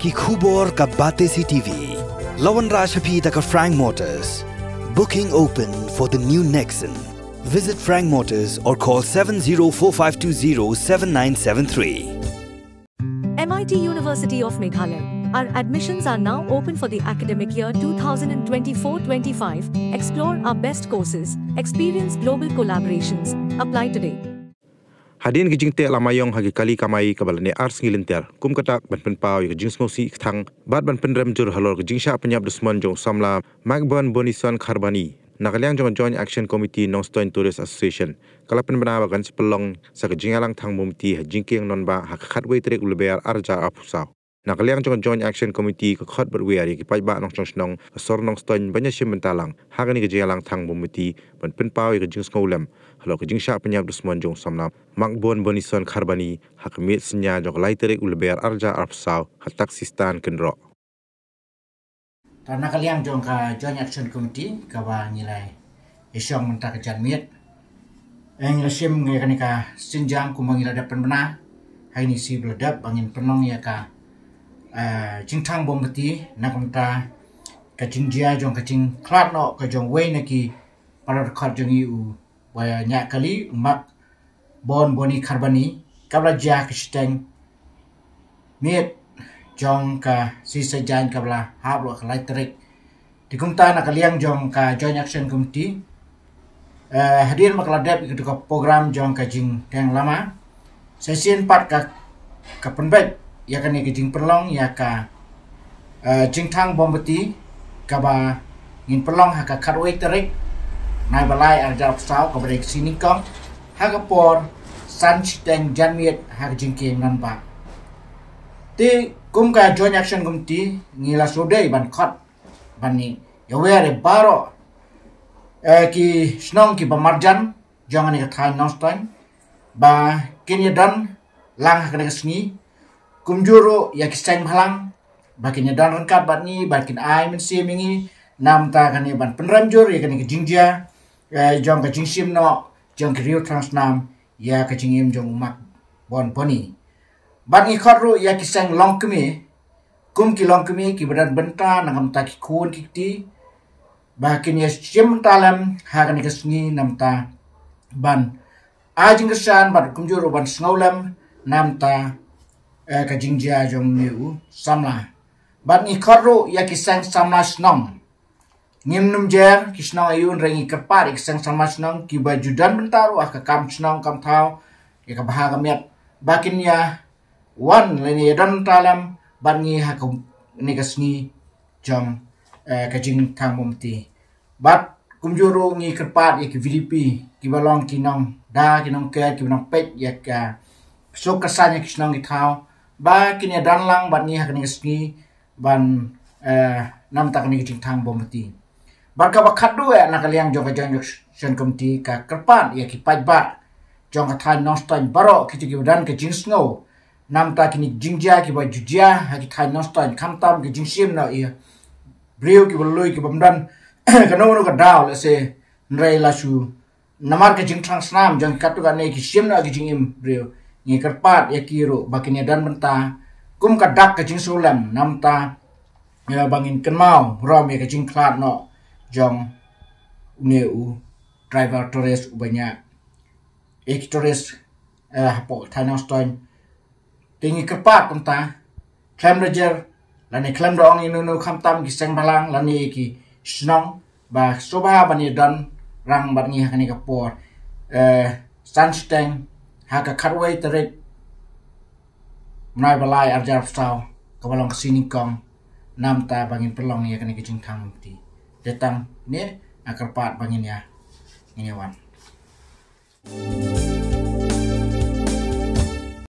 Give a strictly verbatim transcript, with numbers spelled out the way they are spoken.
Ki khubor ka Batesi T V. La wanrah sha phi da ka Frank Motors. Booking open for the new Nexon. Visit Frank Motors or call seven zero four five two zero seven nine seven three. M I T University of Meghalaya. Our admissions are now open for the academic year twenty twenty-four twenty-five. Explore our best courses, experience global collaborations. Apply today. Hadien ki jingteh lama ïong ha ki kali kamai kaba la neh ar sngi lynter, kum ka dak ban pynpaw ïa ka jingsngewsih kthang bad ban pynrem jur halor ka jingshah pynïap dusmon jong u samla Makbon Bonison Kharbani, na ka liang jong ka Joint Action Committee Nongstoiñ Tourist Association ka la pynbna ba kan sa pynlong sa ka jingïalang thang mombati ha jingkieng nongbah ha ka khatwei tarik u Lber ar hajar arphew saw. Na ka liang jong ka Joint Action Committee ka khot bad wer ïa ki paidbah nongshong shnong ka sor Nongstoiñ ban ïashim bynta lang ha kane ka jingïalang thang mombati ban pynpaw ïa ka jingsngewlem halor ka jingshah pynïap dusmon jong u samla Makbon Bonison Kharbani ha ka miet synñia jong ka lai tarik u Lber ar hajar arphew saw ha Taxistan Kynroh. Ta na ka liang jong ka Joint Action Committee kaba ngi la ïashong mynta ka janmiet, eh, ngi la shim ïa kane ka sienjam kumba ngi la dep pynbna ha kine shi ba la dep ba ngin pynlong ïa ka, eh, jingthang mombati na ka bynta ka jingjia jong ka jingkhlad noh ka jong uwei na ki para dkhot jong ngi u ba ñiah kali u Makbon Boni Kharbani kaba la jia ha ka shiteng miet jong ka sngi Saitjaiñ kaba la hap ruh ha ka lai tarik. Te kumta na ka liang jong ka Joint Action Committee, eh, hadien ba ka la dep ïa ka program jong ka jingteng lama, sa shisien pat ka, ka pynbeit ïa kane ka jingpynlong ïa ka, eh, jingthang mombati kaba ngin pynlong ha ka khatwei tarik bnai ba lai ar hajar arphew saw kaba dei ka sngi nyngkong ha ka por san shiteng janmiet ha ka jingkieng nongbah. Te kum ka Joint Action Committee ngi la shu dei ban khot ban ïawer ïa baroh, eh, ki shnong kiba marjan jong kane ka thaiñ Nongstoiñ ba kin ïadon lang ha kane ka sngi, kumjuh ruh ïa ki seng bhalang ba kin ïadon ryngkat bad ngi, ba kin ai mynsiem ïa ngi na ka bynta kane ban pynrem jur ïa kane ka jingjia, eh, jong ka jingshim noh jong ki riew thrang snam ïa ka jingim jong u Makbon Boni. Bad ngi khot ruh ïa ki seng longkmie, kum ki longkmie kiba don bynta na ka bynta ki khun ki kti, ba kin ïashim bynta lem ha kane ka sngi na ka bynta ban ai jingkyrshan bad kumjuh ruh ban sngewlem na ka bynta, eh, ka jingjia jong une u samla. Bad ngi khot ruh ïa ki seng samla shnong. Ngim nym jer ki shnong aïu, hynrei ngi kyrpad ïa ki seng samla shnong kiba ju don bynta ruh ha ka kam shnong kam thaw, ïa ka bha ka miat, ba kin ïawan lane ïadon bynta lem bad ngi ha kane ka sngi jong, eh, ka jingthang mombati. Bad kumjuh ruh ngi kyrpad ïa ki V D P kiba long ki nongda, ki nongker, kiba nongpeit ïa ka suk ka saiñ ha ki shnong ki thaw, ba kin ïadon lang bad ngi ha kane ka sngi ban, eh, na ka bynta kane ka jingthang mombati. Bad kaba khatduh eh na ka liang jong ka Joint Action Committee ka kyrpad ïa ki paidbah jong ka thaiñ Nongstoiñ baroh kito kiba don ka jingsngew na ka bynta kine ki jingjia kiba ju jia ha ki thaiñ Nongstoiñ, khamtam ki jingshim noh ïa briew kiba lui kiba ym don kano kano ka daw lehse, hynrei la shu namar ka jingthrang snam jong ki katto katne ki shim noh ki jingim briew. Ngi kyrpad ïa ki ruh ba kin ïadon bynta kum ka dak ka jingsngewlem na ka bynta, eh, ba ngin kynmaw burom ïa ka jingkhlad noh jong une u driver tourist uba ñiah ïa ki tourist, eh, hapoh thaiñ Nongstoiñ. Te ngi kyrpad kumta, khlem da jer lane khlem da ong ïano ïano, khamtam ki seng bhalang lane ki shnong, ba sngewbha ban ïadon rang bad ngi ha kane ka por, eh, san shiteng ha ka khatwei tarik bnai ba lai ar hajar arphew saw kaba long ka sngi nyngkong, na ka bynta ba ngin pynlong ïa kane ka jingthang mombati. Te tang ne nga kyrpad ba ngin ïa, ngin ïawan.